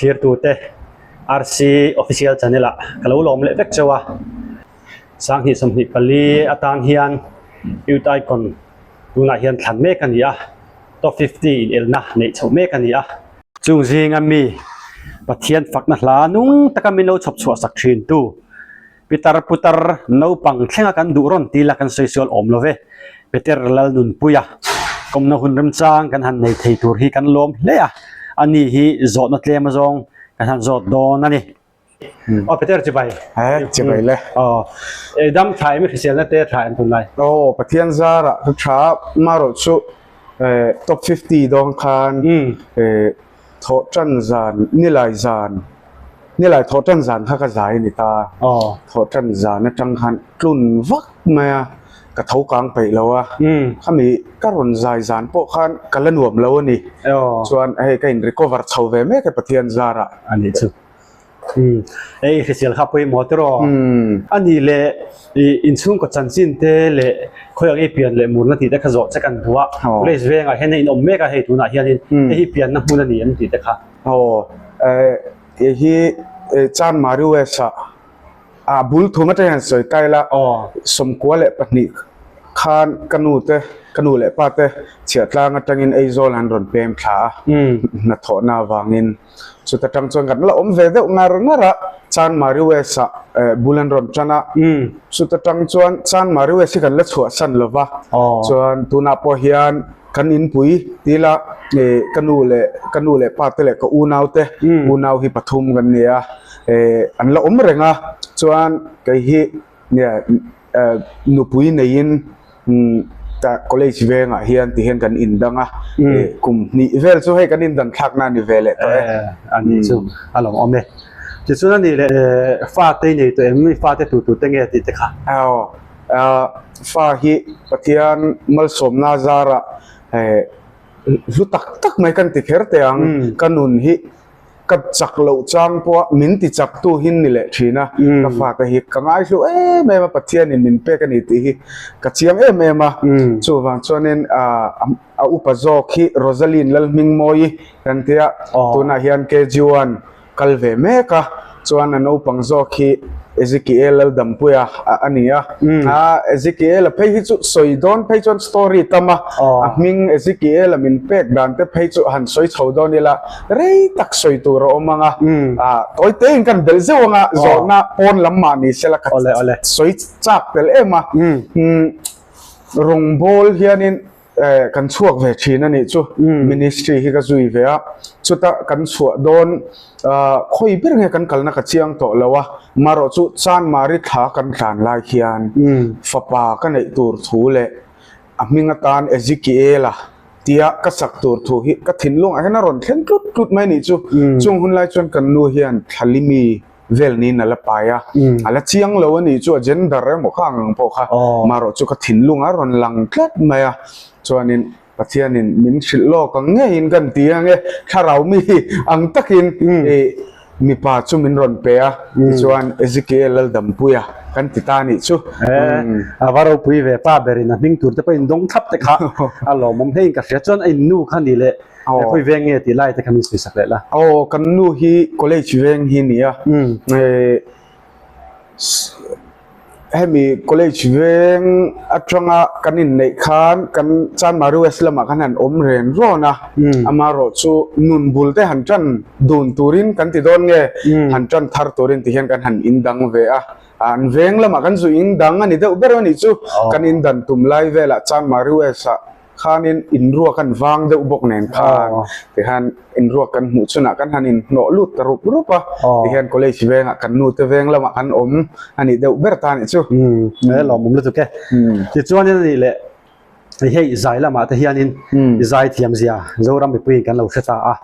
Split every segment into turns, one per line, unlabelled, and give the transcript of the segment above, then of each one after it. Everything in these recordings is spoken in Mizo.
Thlirtute RC Official Channel ah ka lo lawm leh vek chauh a. 2024 atan hian Youth Icon tunah hian thlan mek a ni a, Top 50 inelna neih chhoh mek a ni a. Chung zinga mi Pathian fakna hla nung taka min lo chhawp chhuah sak thintu Pitar putar naupang thlenga kan duh rawn tila kan sawi sual awm lo ve. Peter Lalnunpuia kawmna hun remchang kan han nei thei tur hi kan lawm hle a, ani hi zawhna tlem azawng kan han zawt dawn a ni. Aw Peter chibai.
He chibai le.
Aw ei dam tha em i hriselna te tha em tunlai?
Aw Pathian zarah ka tha marawh chu top 50 dawn khan Thawh tan zan, nilai zan, nilai thawh tan zan kha ka zai a ni ta. Thawh tan zan atang khan tlun vak mai a, ka tho kang peih lo a. Khami ka rawn zai zan pawh khan ka la nuam lo a ni. Chuan hei ka in recover chho ve mek e Pathian zarah.
A nih chu. Hei hrisel kha pawimawh tiraw? A nih leh i inchhungkaw chanchin te leh khawi ang i pian leh murna tih te kha zawh che kan duh a. College vengah hian in awm mek a hei tunah hianin hei hi pianna hmun a ni em tih te kha.
Aw hei hi Chanmari West ah A bul thum atang hian sawi ta ila, 92 khan ka nu te, ka nu leh pa te chhiahtlang atangin Aizawl an rawn pem thla a, hnathawhna avangin. Chuta tang chuan kan la awm ve deuh ngar ngar a, Chanmari West ah bul an rawn tan a, chuta tang chuan Chanmari West hi kan la chhuahsan lo va, chuan tunah pawh hian Kan inpui ti ila eh ka nu leh ka nu leh pa te leh ka unau te unau hi pathum kan ni a eh an la awm reng a chuan kei hi nia eh nupui neiin umm ta college vengah hian ti hian kan indang a eh kum hnih vel chu hei kan indan thlakna a ni ve leh tawh e.
A nih chu a lo awm e. Tichuan a nih leh fate i nei tawh em i fate tu tu te nge tih te kha?
Aw Fa hi Pathian malsawmna zarah hlu tak tak mai kan ti kher teh ang. Ka nun hi ka chak loh chang pawha min ti chak tu hi ni leh thin a. Ka fate hi ka ngaihlu em em a, Pathianin min pek a ni tih hi ka chiang em em a. Chuvang chuanin a upa zawk hi Rosaline Lalhmingmawii kan ti a, tunah hian KG1 kal ve mek a, chuan a naupang zawk hi Ezekiel Laldampuia a ni a, a Ezekiel a phei hi chu sawi dawn phei chuan story tam a, a hming Ezekiel a min pek dan te phei chu han sawi chho dawn ila rei tak sawi tur a awm ang a, a tawi te in kan belh zeuh ang a, zawhna pawn lam mah ni sela ka sawi chak tel em a, rawngbawl hianin eh kan chhuak ve thin a nih chu ministry hi ka zui ve a chuta kan chhuah dawn ah khawi ber nge kan kalna ka chiang tawh lo a marawh chu Chanmari thla kan tlan lai khian fapa ka neih tur thu leh a hming atan Ezekiel-a tia ka sak tur thu hi ka thinlungah hian a rawn thleng tlut tlut mai a nih chu chung hun lai chuan kan nu hian Thlalimi vel niin a la pai a, a la chiang lo a nih chu a gender emaw kha ang ang pawh kha marawh chu ka thinlung a rawn lang tlat mai a, chuanin Pathianin min hrilh lawk ang ngeiin kan ti ang e, thlarau mi ang takin ih mipa chu min rawn pe a, tichuan Ezekiel Laldampuia kan ti ta a nih chu.
A va ropui ve pa berin a hming tur te pawh in dawng thlap te kha a lawmawm hlein ka hria chuan a in nu kha ni leh He khawi veng nge tih lai te kha min sawi sak leh la.
Aw kan nu hi college veng hi nia hemi college veng atanga kan inneih khan kan Chanmari West lamah khan han awm ren rawn a amaherawhchu nun bul te han tan dun turin kan ti dawn nge han tan thar turin ti hian kan han indang ve a an veng lamah kan zu indang a ni deuh ber a nih chu kan indan tum lai velah Chanmari West ah Khanin inruak an vang deuh bawk nen khan tihian inruak kan hmuh chunah kan han inhnawh lut ta rup rup a, tihian college vengah kan nu te veng lamah kan awm a nih deuh ber ta a nih chu.
Umm he lawmawm lutuk e. Tichuanin a nih leh hei zai lamah te hianin i zai thiam zia Zoram mipuiin kan lo hre ta a.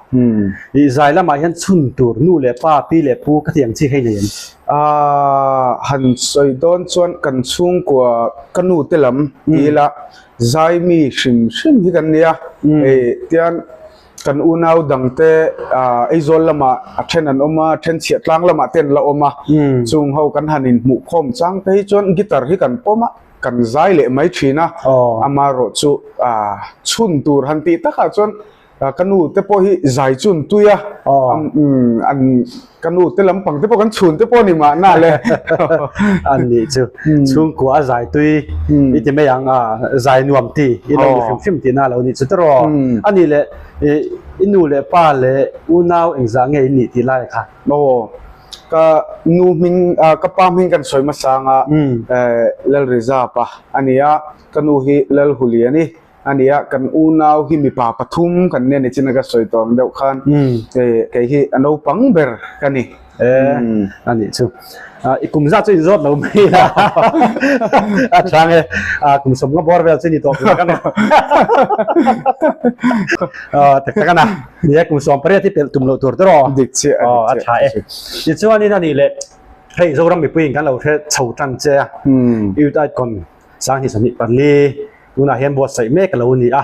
I zai lamah hian chhun tur nu leh pa, pi leh pu ka tih ang chi hei nei em?
Aaa han sawi dawn chuan kan chhungkua ka nu te lam ti ila Zaimi hrim hrim hi kan nia, hei tian kan unau dangte Aizawl lamah a then an awm a, a then Chhiahtlang lamah te an la awm a, chung ho kan han inhmuh khawm chang te hi chuan guitar hi kan pawm a, kan zai leh mai thin a, amaherawhchu chhun tur han tih takah chuan. Ka nu te pawh hi zai chu an tui a, an ka nu te lampang te pawh kan chhun te pawh a ni mahna le.
An nih chu chhungkua a zai tui i ti mai ang a, zai nuam ti i lo ni hrim hrim tihna a lo nih chu tiraw. A nih leh i nu leh pa leh unau engzah nge in nih tih lai kha?
Aw, ka nu hming, ka pa hming kan sawi hmasa ang a, Lalrizapa a ni a, ka nu hi Lalhuliani A ni a, kan unau hi mipa pathum kan nia nichin a ka sawi tawh ang deuh khan kei hi a naupang ber ka ni.
E, a nih chu. I kum zat chu in zawt lo mai a, a chang e, kum sawmnga bawr vel chu ni tawh tur ka ni. Tak tak a na, ni e, kum 18 hi pelh tum loh tur tiraw?
Dik chiah a, dik chiah.
A tha e. Tichuanin a nih leh, hei Zoram mipuiin kan lo hre chho tan che a, Youth Icon 2024 tunah hian buatsaih mek a lo ni a,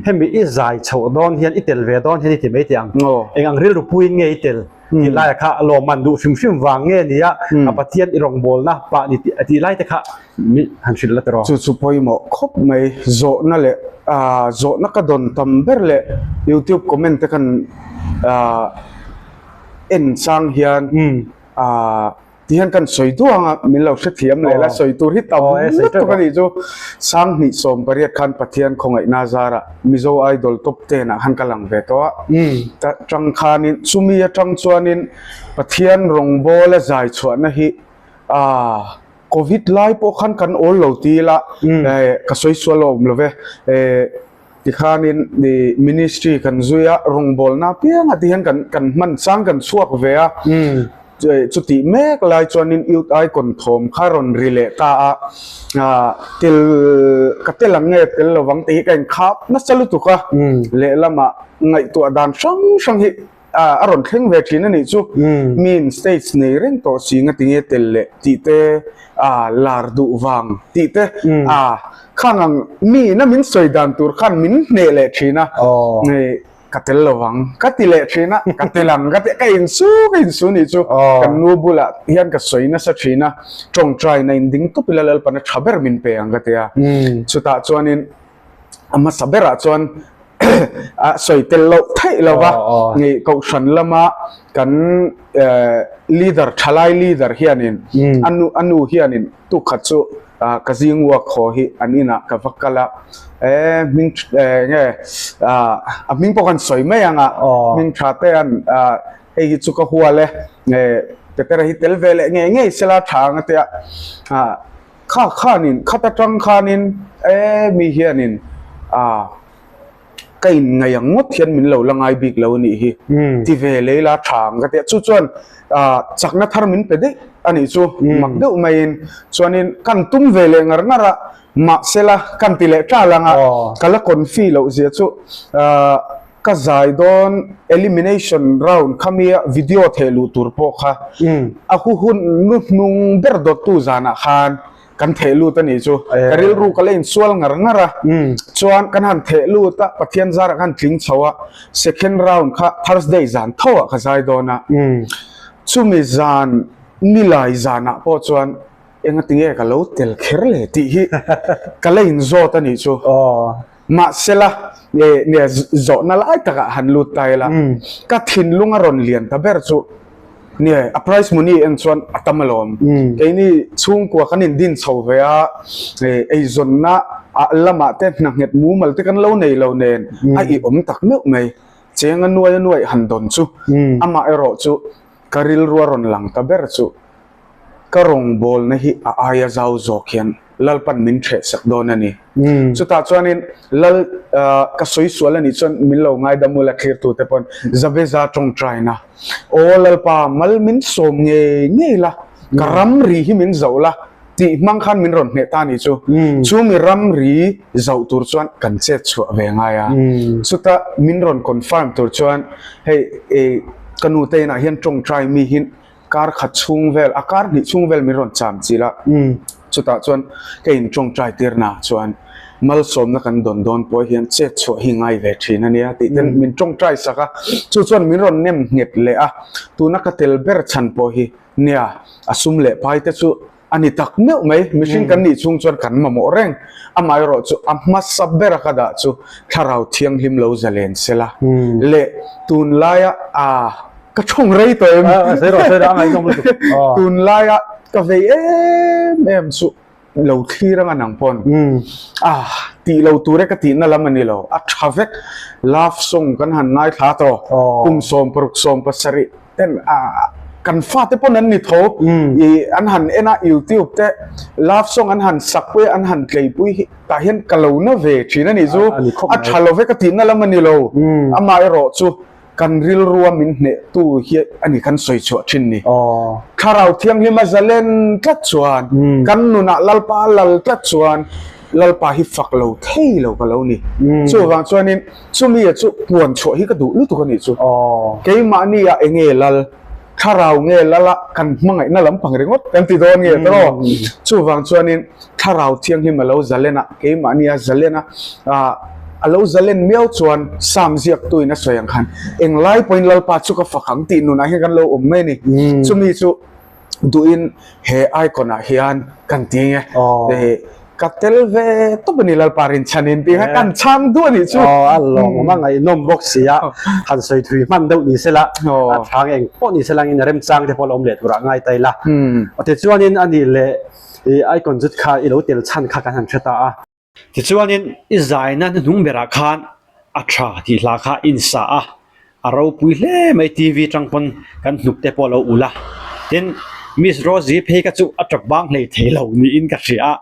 hemi i zai chhoh dawn hian i tel ve dawn hian i ti mai teh ang. Eng ang rilru puiin nge i tel tih laia kha a lawmman duh hrim hrim vang nge ni a, a Pathian i rawngbawlna pah ni tih lai te kha mi han hrilh la tiraw.
Chu chu pawimawh khawp mai, zawhna leh zawhna ka dawn tam ber leh youtube comment te kan en chang hian Ti hian kan sawi duh ang a, min lo hrethiam leh la, sawi tur hi tam lutuk a nih chu. 2018 khan Pathian khawngaihna zarah Mizo Idol Top Ten ah khan ka lang ve tawh a. Ta tang khanin chumi atang chuanin Pathian rawngbawl a zai chhuahna hi aah Covid lai pawh khan kan awl lo ti ila ka sawi sual awm lo ve. Tikhanin i ministry kan zui a, rawngbawlna apianga ti hian kan kan hman chang kan chhuak ve a, chutih mek lai chuanin Youth Icon thawm kha rawn ri leh ta a, tel ka tel ang nge tel lovang tih hi ka inkhap nasa lutuk a, lehlamah ngaihtuah dan hrang hrang hi a rawn thleng ve thin a nih chu, miin stage nei reng tawh si nga tinge tel leh tih te lar duh vang tih te khang ang miin a min sawi dan tur khan min hneh leh thin a, ka tel lo vang ka ti leh thin a, ka tel ang ka ti ka insu ka insu nih chu kan nu bulah hian ka sawi nasa thin a, tawngtai na in ding tawp ila Lalpana tha ber min pe ang ka ti a, chutah chuanin a hmasa berah chuan a sawi tel loh theih lo va, nge kohhran lama kan leader thalai leader hianin a nu a nu hianin tukhat chu ka zing uak haw hi an inah ka va kal a, e hming nge a hming pawh kan sawi mai ang a, hming tha te an hei hi chu ka hual e, nge Petera hi tel ve leh ngei ngei sela tha ang a tia. Kha khanin, khat atang khanin e mi hianin ah ka inngaih ang ngawt hian min lo la ngai bik lo a nih hi ti ve lei la tha ang ka ti a. Chu chuan ah chakna thar min pe daih a nih chu mak deuh maiin chuanin kan tum ve leh ngar ngar a, mahsela kan ti leh tal ang a, ka la confi loh zia chu ah ka zai dawn elimination round khami a video theh luh tur pawh kha a hu hun nu hnung ber dawttu zanah khan kan theh lut a nih chu ka rilru ka la insual ngar ngar a chuan kan han theh lut a Pathian zarah khan tling chho a second round kha Thursday zan tho ah ka zai dawn a chumi zan nilai zanah pawh chuan engatinge ka lo tel kher le tih hi ka la inzawt a nih chu. Mahsela, nge nge zawhna lai takah han lut ta ila, ka thinlung a rawn lian ta ber chu nge a prize money en chuan a tam alawm. Keini chhungkua kan indin chho ve a, eizawnna lamah te hna nghet mumal te kan lo nei lo nen a i awm tak meuh mai. Cheng a nuai a nuaih han dawn chu amah erawh chu ka rilru a rawn lang ta ber chu. Ka rawngbawlna hi a aia zau zawk hian Lalpan min ṭheh sak dawn a ni. Chutah chuanin Lal ka sawi sual a nih chuan min lo ngaidam ula thlirtute pawn Jabeza ṭawngṭaina, Aw Lalpa, mal min sawm ngei ngei la, ka ramri hi min zoh la tih hmang khan min rawn hneh ta a nih chu. Chumi ramri zoh tur chuan kan chet chhuah ve ngai a. Chuta min rawn confirm tur chuan hei ka nute inah hian ṭawngṭai mi hi Kar khat chhung vel, a kar hnih chhung vel min rawn cham chilh a, chutah chuan ka in tawngtai tirna chuan malsawmna kan dawn dawn pawh hian chet chhuah hi ngai ve thin a nia tih ten min tawngtai sak a, chu chuan min rawn nem nghet leh a, tuna ka tel ber chhan pawh hi nia a sum leh pai te chu. A ni tak meuh mai, mihring kan nih chhung chuan kan mamawh reng. Amaherawh chu a hmasa bera ka dah chu Thlarau Thianghlim lo zalen sela leh tunlaia a ka thawng rei tawh em? Tunlaia ka vei em em chu lo thlir anga nang pawn a tih lo tur e ka tihna lam a ni lo, a tha vek. Love song kan han ngaithla tawh kum 16 17 ten a kan fate pawn an ni tho i an han en a youtube te love song an han sak pui a an han tlei pui hi tah hian ka lo na ve thin a nih chu a tha lo vek a tihna lam a ni lo amaherawh chu kan rilrua min hneh tu hi a ni kan sawi chhuah thin ni thlarau thianghlim a zalen tlat chuan kan nunah lalpa a lal tlat chuan lalpa hi fak lo thei lo ka lo ni chuvang chuanin Chumi a chu puan chhuah hi ka duh lutuk a nih chu. Keimahni ah enge lal, thlarau nge lal a kan hmangaihna lampang ringawt kan ti dawn nge tawh. Chuvang chuanin thlarau thianghlim a lo zalen a, keimahni a zalen a, a lo zalen miau chuan Psalm ziaktuin a sawi ang khan englai pawhin Lalpa chu ka fak ang tih nunah hian kan lo awm mai a ni. Chumi chu duhin he icon ah hian kan ti nge eh ka tel ve tawp a ni Lalpa rinchhanin tih kha kan chhang duh a nih chu.
Aw a lawmawm a ngaihnawm bawk si a, han sawi thui hman deuh ni sela a chhang eng pawh ni sela angin remchang te pawh a lo awm leh turah ngai ta ila. Tichuanin a nih leh i icon zut kha i lo tel chhan kha kan han hre ta a. Tichuanin i zaina hnuhnung berah khan a tha tih hla kha in sa a, a ropui hle mai TV tang pawn kan hnuk te pawh a lo ulh a. Tin, Miss Rosie phei kha chu a tap bang hlei thei lo niin ka hria a.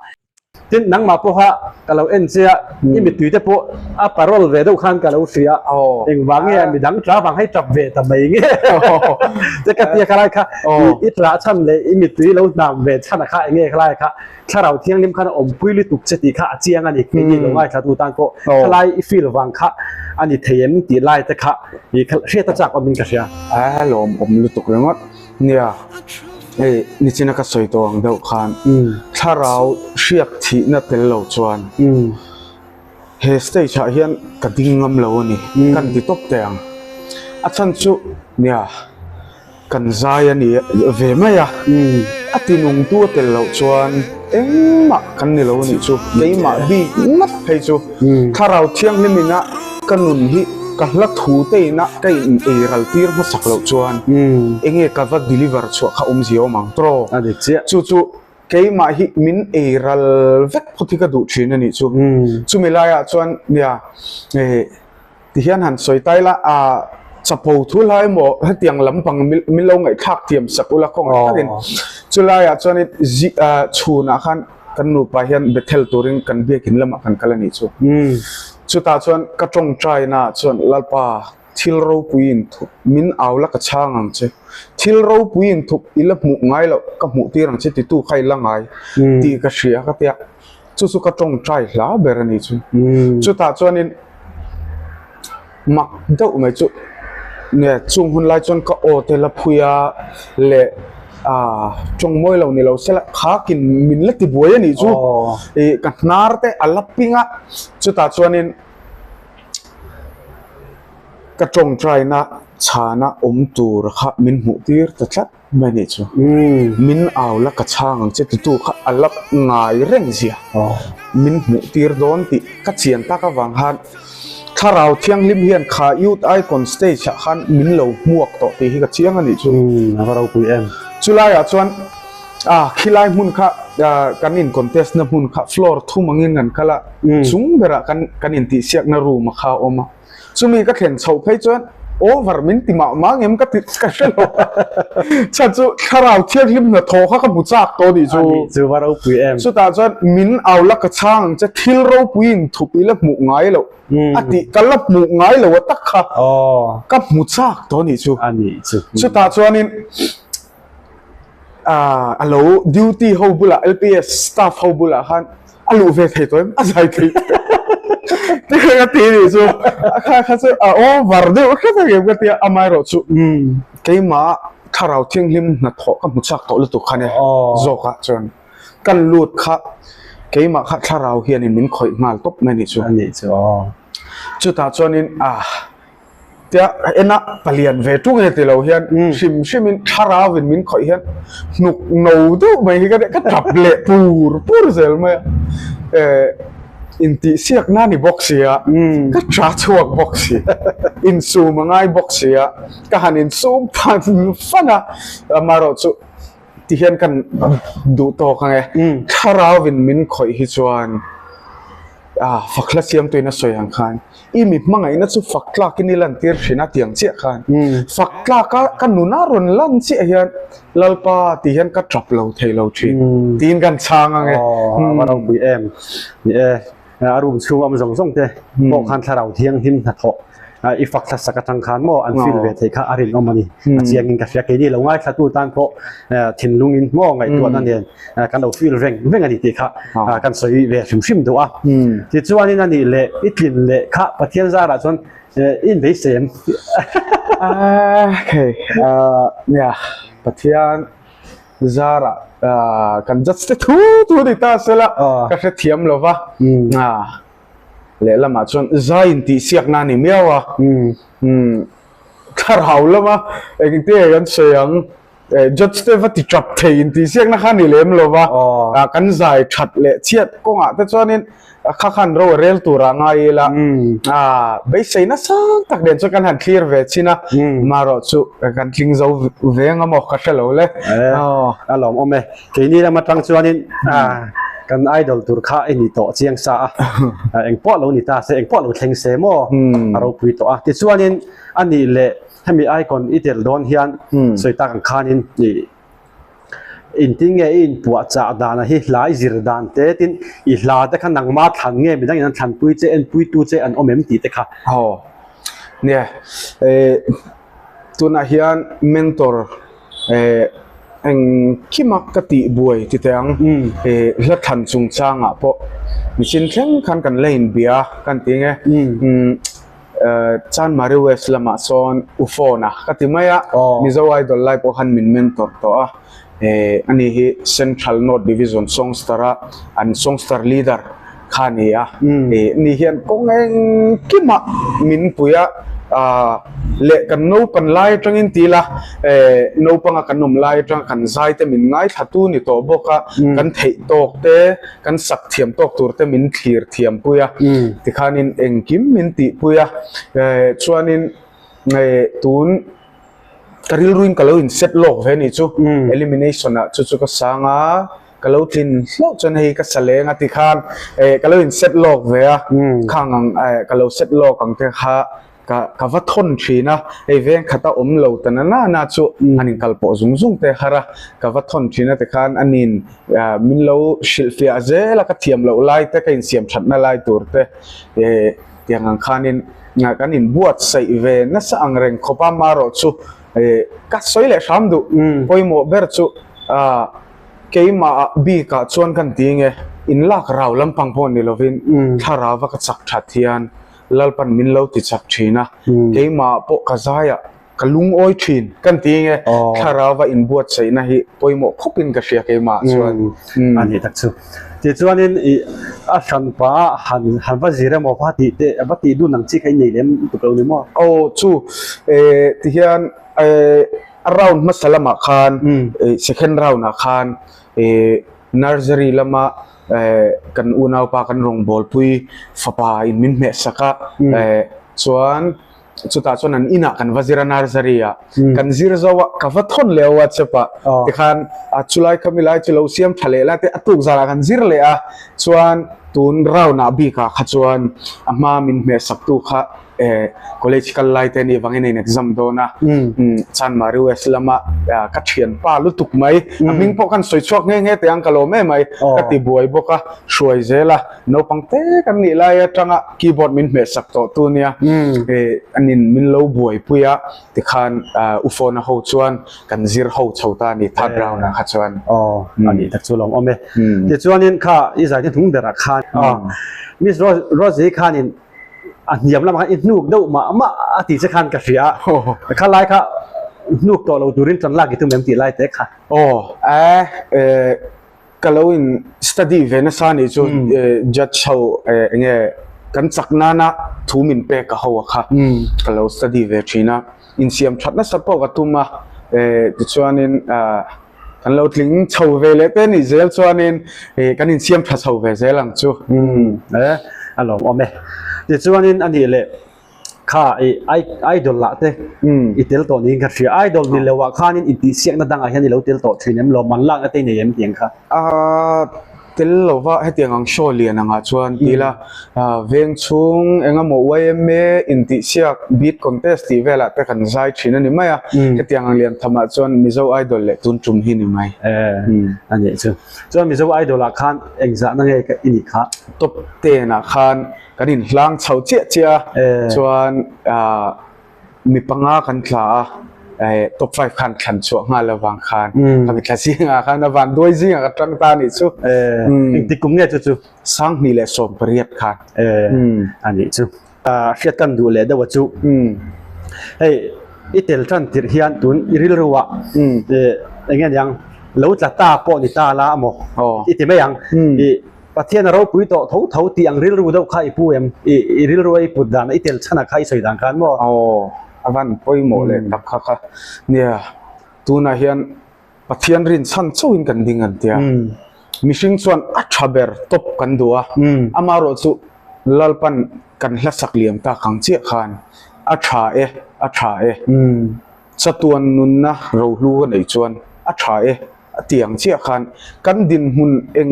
Tin, nangmah pawha ka lo en che a, i mittui te pawh a parol ve deuh khan ka lo hria a, engvang nge midang tla vang hei tap ve ta mai nge che ka tia khalai kha i tla chhan leh i mittui lo hnam ve chhan a kha enge khalai kha. Thlarau Thianghlim khan a awmpui lutuk che tih kha a chiang a ni. Keini lo ngaithla tu tan pawh thalai i feel vang kha a ni thei em tih lai te kha i hriat a chak awmin ka hria.
A lawmawm lutuk ringawt. Nia, hei nichina ka sawi tawh ang deuh khan thlarau hriak thihna tel lo chuan he stage ah hian ka ding ngam lo a ni, kan ti tawp teh ang. A chhan chu nia. Kan zai a ni ve mai a, a tinungtu a tel loh chuan engmah kan ni lo a nih chu, keimah bik ngat phei chu Thlarau Thianghlim ina ka nun hi ka hla thu te ina ka in ei ral tir hmasak loh chuan enge ka va deliver chhuah kha awmzia awm ang tawh chu chu keimah hi min ei ral vek phawt hi ka duh thin a nih chu, chumi laiah chuan nia Tihian han sawi ta ila, a chapo thu hlai emaw hetiang lampang min lo ngaihthlak thiam sak ula kawngah takin chulaiah chuanin zi chhunah khan kan nupa hian Bethel turin kan biakin lamah kan kal a nih chu. Chutah chuan ka tawngtaina chuan Lalpa thil ropui inthup min au la ka chhang ang che, thil ropui inthup i la hmuh ngai loh ka hmuh tir ang che titu kha i la ngai tih ka hria ka tia. Chu chu ka tawngtai hla ber a ni chu. Chutah chuanin mak deuh mai chu nge chung hun lai chuan ka aw te la phui a leh ah tawng mawi lo ni lo se la khakin min la ti buai a nih chu. Ih ka hnar te a la ping a chutah chuanin ka tawngtaina chhana awm tur kha min hmuh tir ta tlat. Mai nih chu min au la ka chhang ang che titu kha a la ngai reng zia min hmuh tir dawn tih ka chian tak avang khan Thlarau Thianghlim hian kha Youth Icon stage ah khan min lo hmuak tawh tih hi ka chiang a nih chu.
A va ropui em.
Chulaiah chuan ah khilai hmun kha kan in contest na hmun kha floor thum angin kan kal a chung berah kan kan intihsiakna room a kha a awm a. Chumi ka thlen chhoh phei chuan over min ti mah mah ngem ka ti ka hre lo. Chhan chu thlarau thianghlim hnathawh kha ka hmu chak tawh nih chu.
A nih chu va ropui em.
Chutah chuan min au la ka chhang ang che thil ropui in thup i la hmuh ngai loh a tih ka la hmuh ngai lo a tak kha ka hmu chak tawh nih chu.
A nih chu.
Chutah chuanin ah a lo duty ho bulah LPS staff ho bulah khan a luh ve thei tawh em a zai thei tikha ka ti nih chu a kha kha chu a over deuh hret a ngem ka tia amaherawh chu keimah thlarau thianghlim hnathawh ka hmu chak tawh lutuk kha nia zawkah chuan kan lut kha keimah kha thlarau hianin min khawih nghal tawp mai nih chu
a nih chu aw
chutah chuanin ah. Tia en a palian ve tung e ti lo hian hrim hrim in thlarau in min khawih hian hnuk no deuh mai hi ka ka tap leh pur pur zel mai a. Eh intihsiak na ni bawk si a, ka tha chhuak bawk si, insum a ngai bawk si a, ka han insum fan fan a, amaherawh chu ti hian kan duh tawk ang e. Thlarau in min khawih hi chuan ah fak hla siamtuin a sawi ang khan i mi hmangaihna chu fak tlakin i lantir thin a tiang chiah khan fak tlaka ka nuna rawn lan chiah hian Lalpa tih hian ka tap lo thei lo thin tiin kan chhang ang e.
Aw a va ropui em. Ni e, a room chhung awm zawng zawng te pawh khan thlarau thianghlim hnathawh i fak thlasak atang khan maw an feel ve theih kha a rinawm a ni. A chiangin ka hria keini lo ngaithlatu tan pawh thinlungin maw ngaihtuahna nen kan lo feel veng veng a ni tih kha kan sawi ve hrim hrim duh a. Tichuanin a nih leh i tlin leh kha Pathian zarah chuan i inbeisei em?
Okay, nia Pathian zarah kan judge te thu thu ni ta sela ka hrethiam lo va. Lehlamah chuan zai intihsiakna a ni miau a. Thlarau lama engtin nge kan sawi ang? Judge te va ti tap thei intihsiakna kha ni lem lo va, kan zai that leh chhiat kawngah te chuanin kha khan ro a rel turah ngai ila, beisei nasa tak nen chuan kan han thlir ve chin a, marawh chu kan tling zo ve ang amaw ka hre lo le.
A lawmawm e, keini lam atang chuanin kan idol tur kha i ni tawh chiang sa a, engpawh lo ni ta se, engpawh lo thleng se maw a ropui tawh a, tichuanin a nih leh Hemi icon i tel dawn hian sawi tak ang khanin i intin nge i inpuahchah dan a hi hla i zir dan te tin i hla te kha nangma thlan nge midangin an thlanpui che enpuitu che an awm em tih te kha.
Aw nia tunah hian mentor engkima ka tih buai ti teh ang hla thlan chungchangah pawh mihring thleng khan kan la inbia kan ti nge. Chanmari West lamah sawn U Phone-a ka ti mai a, Mizo Idol lai pawh khan min mentor tawh a, ani hi Central North Division Songster-a an Songster Leader kha a ni a, ani hian kawng engkimah min pui a, leh kan naupan lai atangin ti ila, naupanga kan awm lai atanga kan zai te min ngaithlatu ni tawh bawk a, kan theih tawk te, Kan sak thiam tawk tur te min thlir thiam pui a, tikhanin engkim min tih pui a, chuanin tun ka rilruin ka lo in set lawk ve ni chu, elimination ah chu chu ka sang a, ka lo tlin hlauh chuan hei ka sa leng a tikhan ka lo in set lawk ve a, khang ang ka lo set lawk ang te kha Ka ka va thawn thin a, hei veng khata awm lo ta na na na chu an inkal pawh zung zung te har a, ka va thawn thin a tikhan anin min lo hrilhfiah zel a, ka thiam loh lai te ka insiam thatna lai tur te tiang ang khanin kan inbuatsaih ve nasa ang reng khawp a, marawh chu ka sawi leh hram duh pawimawh ber chu keimah bikah chuan kan ti nge inlak rau lampang pawh ni lovin thlarau a ka chak that hian Lalpan min lo ti chak thin a, keimah pawh ka zaiah ka lungawi thin kan ti nge thlarau va inbuatsaihna hi pawimawh khawpin ka hria keimah chuan.
A nih tak chu. Tichuanin i a hranpa ah han han va zir emaw va tih te va tih dun ang chi kha i nei lem tuk lo ni maw?
Aw chu eh tihian eh a round hmasa lamah khan eh second round ah khan eh nursery lama kan unaupa kan rawngbawlpui fapa in min hmeh sak a chuan chutah chuan an inah kan va zir a nursery ah kan zir zo a ka va thawn leh a whatsapp ah tikhan a chulai kha milai chu lo siam tha leh la te a tuk zarah kan zir leh a chuan tun round ah bik ah kha chuan a hma min hmeh sak tu kha college kal lai te anih vangin a in exam dawn a Chanmari West lama ka thianpa lutuk mai a hming pawh kan sawi chhuak nghe nghe teh ang ka lawm em mai ka ti buai bawk a hruai zel a naupang te kan nih lai atanga keyboard min hmeh sak tawh tu nia anin min lo buaipui a tikhan u phone a ho chuan kan zir ho chho ta a ni third round ah kha chuan
aw a nih tak chu lawm awm e tichuanin kha i zai te hnung berah khan Miss Rosie khanin a hniam lamah khan i hnuk deuh mah mah a tih che khan ka hria a, kha lai kha hnuk tawh lo turin tan lak i tum em tih lai te kha.
Aw e ka lo in study ve nasa nih chu judge ho enge. Kan chak nana thu min pek a ho a kha ka lo study ve thin a, insiam that nasa pawh ka tum a, tichuanin kan lo tling chho ve leh te nih zel chuanin kan insiam tha chho ve zel ang chu.
A lawmawm e. Tichuanin a nih leh Kha i idol lah te i tel tawh niin ka hria. Idol ni lo ah khanin intihsiakna dangah hian i lo tel tawh thin em? Lawmman lakna te i nei em tiang kha?
Ahh tel lo va hetiang ang show lian angah chuan ti ila veng chhung eng emaw yma intihsiak beat contest tih velah te kan zai thin a ni mai a. Hetiang ang lian thamah chuan Mizo Idol leh tun tum hi ni mai.
A nih chu. Chuan Mizo Idol ah khan engzahna nge i nih kha?
Top ten ah khan Kan inhlang chho chiah chiah a, chuan mi panga kan tla a, top five khan thlan chhuah nghal avang khan ka mi thla zingah khan a van duai zingah ka tang ta anih chu.
Engtik kum nge chu chu?
2018 khan.
Anih chu. Hriat kan duh leh deuh a chu. Hei i tel tan tirh hian tun i rilru ah eng nge niang lo tla ta pawh ni ta la amaw i ti mai ang. Pathian a ropui tawh tho tho tih ang rilru deuh kha i pu em? I i rilru a i put dan a i tel chhan a kha i sawi dan khan maw?
Aw, a van pawimawh leh tak kha kha. Nia, tunah hian Pathian rin chhan chauhin kan ding an tia. Mihring chuan a tha ber tawp kan duh a, amaherawh chu Lalpan kan hlasak liam tak ang chiah khan a tha e, a tha e. Chatuan nunna rohlu ka neih chuan a tha e. A ti ang chiah khan kan dinhmun eng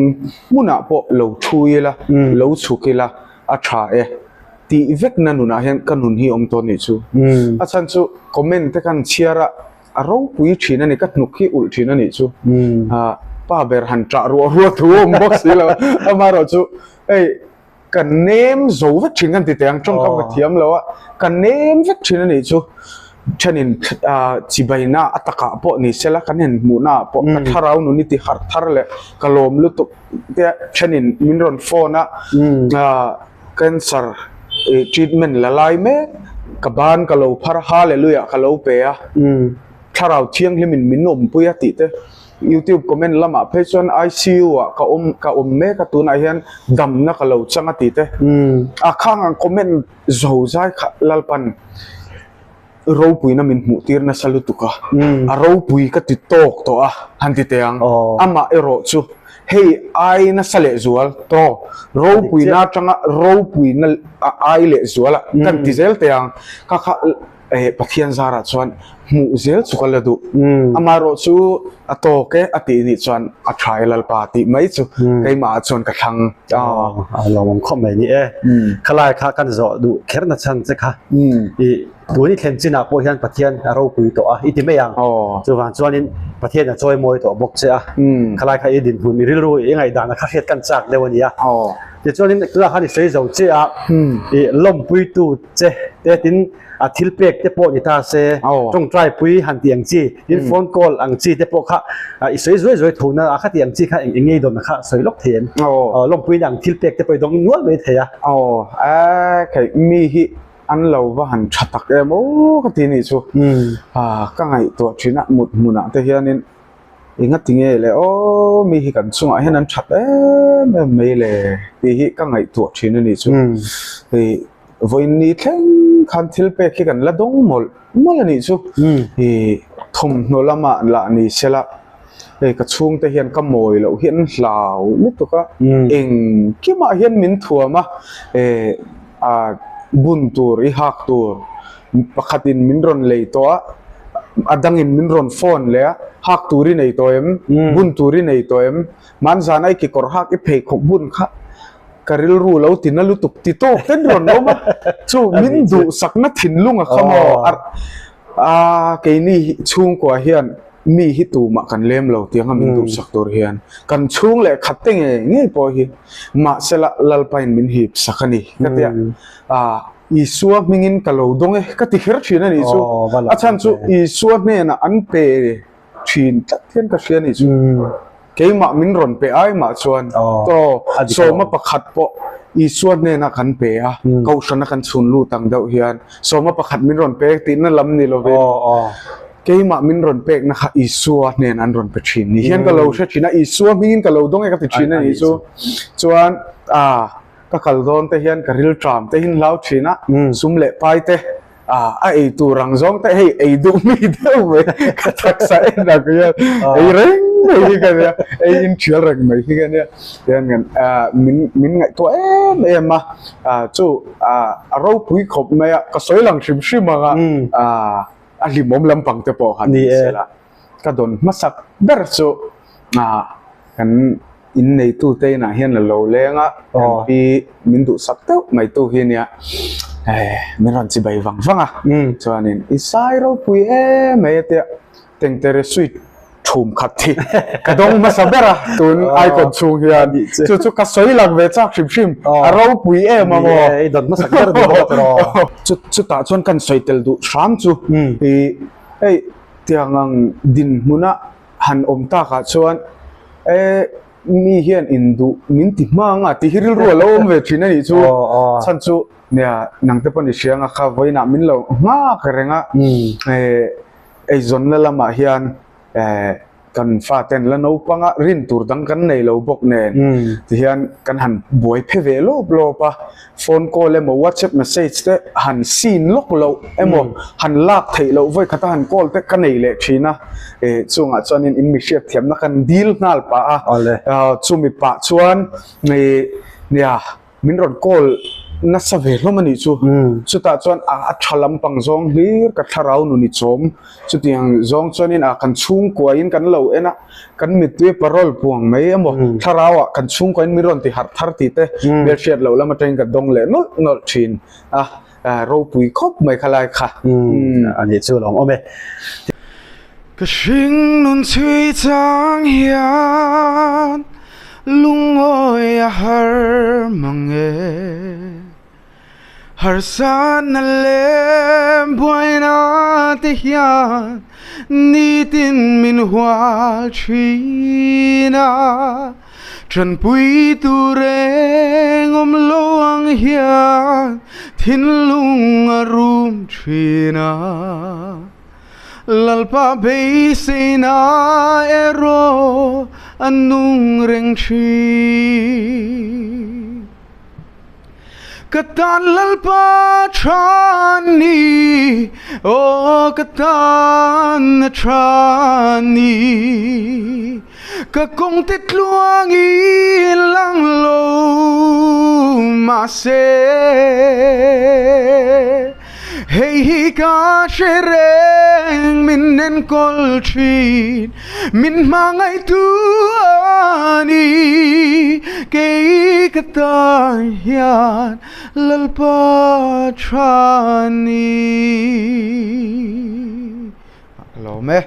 hmunah pawh lo thu ila, lo chhuk ila a tha e tih vekna nunah hian ka nun hi awm tawh nih chu. A chhan chu comment te khan chhiar a, a ropui thin a ni, ka hnuk hi ulh thin a nih chu. Pa ber han ṭah ruah ruah thu a awm bawk si lo, amaherawh chu hei Ka nem zo vek thin kan ti teh ang, tawngkam ka thiam lo a, ka nem vek thin a nih chu thenin chibaina a takah pawh ni sela kan en hmuhna ah pawh ka thlarau nun i ti harh thar leh ka lawm lutuk te thenin min rawn phone a cancer treatment la lai mek ka ban ka lo phar a hallelujah ka lo pe a thlarau thianghlimin min awmpui a tih te. Youtube comment lamah phei chuan ICU ah ka awm ka awm mek a tunah hian damna ka lo chang a ti te. A khang ang comment zo zai kha Lalpan ropuina min hmuh tir nasa lutuk a, a ropui ka ti tawk tawh a han ti teh ang. Amah erawh chu hei ai nasa leh zual tawk ropuina atanga ropuina ai leh zual a kan ti zel teh ang kha kha Eh Pathian zarah chuan hmuh zel chu ka la duh. Amaherawh chu a tawk e a tih nih chuan a tha e Lalpa tih mai chu keimah ah chuan ka thlang.
A lawmawm khawp mai ni e. Khalai kha kan zawh duh kher na chhan che kha. I tun i thlen chinah pawh hian Pathian a ropui tawh a i ti mai ang. Chuvang chuanin Pathian a chawi mawi tawh bawk che a. Khalai kha i dinhmun i rilru i ngaihdan a kha hriat kan chak deuh a nia. Tichuanin tunah khan i sawi zo che a i lawmpuitu che te tin a thil pek te pawh ni ta se tawngtai pui han tih ang chi tin phone call ang chi te pawh kha i sawi zuai zuai tho na a kha tih ang chi kha eng eng ngei dawn kha sawi lawk thei em lawmpui na ang thil pek te pawh i dawng nual mai thei a.
Aw a kei mi hi an lo va han tha tak em aw ka ti nih chu ka ngaihtuah thin a mut hmunah te hianin Enga ti nge le aw mi hi kan chungah hian an that em em mai le tih hi ka ngaihtuah thin a nih chu. Hei vawiin ni thleng khan thil pek hi kan la dawng mawlh mawlh a nih chu. Hei thawmhnaw lamah lah ni sela hei ka chhungte hian ka mawi loh hi an hlau lutuk a, engkimah hian min thuam a, a bun tur i hak tur Pakhatin min rawn lei tawh a, a dangin min rawn phone leh a, hak tur i nei tawh em? Bun tur i nei tawh em? Hmanzana i kekawr hak i pheikhawk bun kha ka rilru lo ti na lutuk ti tawk ten rawn awm a, chu min duhsakna thinlung a kha maw? A keini chhungkua hian mi hi tumah kan lem lo tiang a min duhsak tur hian kan chhung leh khat te ngei ngei pawh hi mahsela Lalpain min hip sak a ni ka tia a. Isua hmingin ka lo dawng e ka ti kher thin a nih chu. A chhan chu Isua hnenah an pe thin tlat hian ka hria a nih chu. Keimah min rawn pe ai mah chuan aw sawma pakhat pawh Isua hnenah kan pe a, kohhrana kan chhun lut ang deuh hian sawma pakhat min rawn pe tihna lam ni lovin keimah min rawn pekna kha Isua hnenah an rawn pe thin ni hian ka lo hre thin a, Isua hmingin ka lo dawng e ka ti thin a nih chu. Chuan aa. Ka kal dawn te hian ka rilṭam te hin hlau ṭhin a, sum leh pai te a ei tur ang zawng te hei ei duh mi deuh mai ka taksa en ang hian ei reng mai hi ka nia, ei in ṭhial reng mai hi ka nia. Tihian kan min min ngaihtuah em em a, chu a ropui khawp mai a, ka sawi lang hrim hrim ang a, a hlimawm lampang te pawh han ni sela. Ka dawn hmasak ber chu kan inneitute inah hian a lo leng a, kan pi min duhsak deuh mai tu hi nia min rawn chibai vang vang a, chuanin i sai ropui em mai a tia tengtere sweet thum khat hi ka dawng hmasa ber a tun icon chhung hian chu chu ka sawi lang ve chak hrim hrim a ropui em a maw
i dawn hmasak ber ni bawk a tiraw
chutah chuan kan sawi tel duh hram chu i hei Tiang ang dinhmuna han awm takah chuan e mi hian induh min ti hma anga tih hi rilru a lo awm ve thin a nih chu. Chhan chu nia nangte pawh ni hria anga kha vawiinah min lo nghak reng a e eizawnna lamah hian e Kan faten la naupanga rin tur dang kan nei lo bawk nen tihian kan han buai phe ve lawp lawp a, phone call emaw whatsapp message te han seen lawk loh emaw han lak theih loh vawi khata han call te ka nei leh thin a, eh chungah chuanin in mi hriatthiamna kan dil nghal pah a, chumi pah chuan ih nia. Min rawn call nasa ve hlawm a nih chu. Chutah chuan a tha lampang zawng hlir ka thlarau nun i chawm. Chutiang zawng chuanin a kan chhungkuain kan lo en a, kan mittui parole puang mai emaw thlarauah kan chhungkuain min rawn ti harh thar tih te hmelhriat loh lam atangin ka dawng leh nawlh nawlh thin a, ropui khawp mai khalai kha.
A nih chu lawm awm e.
Ka hringnun chhui chang hian Lungawi a har mang e. Harsatna leh buaina te hian nitin min hual thin a, Tanpui tur eng awm lo ang hian thinlung a rum thin a. Lalpa beiseina erawh a nung reng thin. Ka tan Lalpa tha ni, aw ka tan a tha ni. Ka kawng te tluangin lang lo mahse. Hei hi ka hre reng min enkawl thin, min hmangaihtu a ni. Kei ka tan hian Lalpa tha ni.
A lawm e.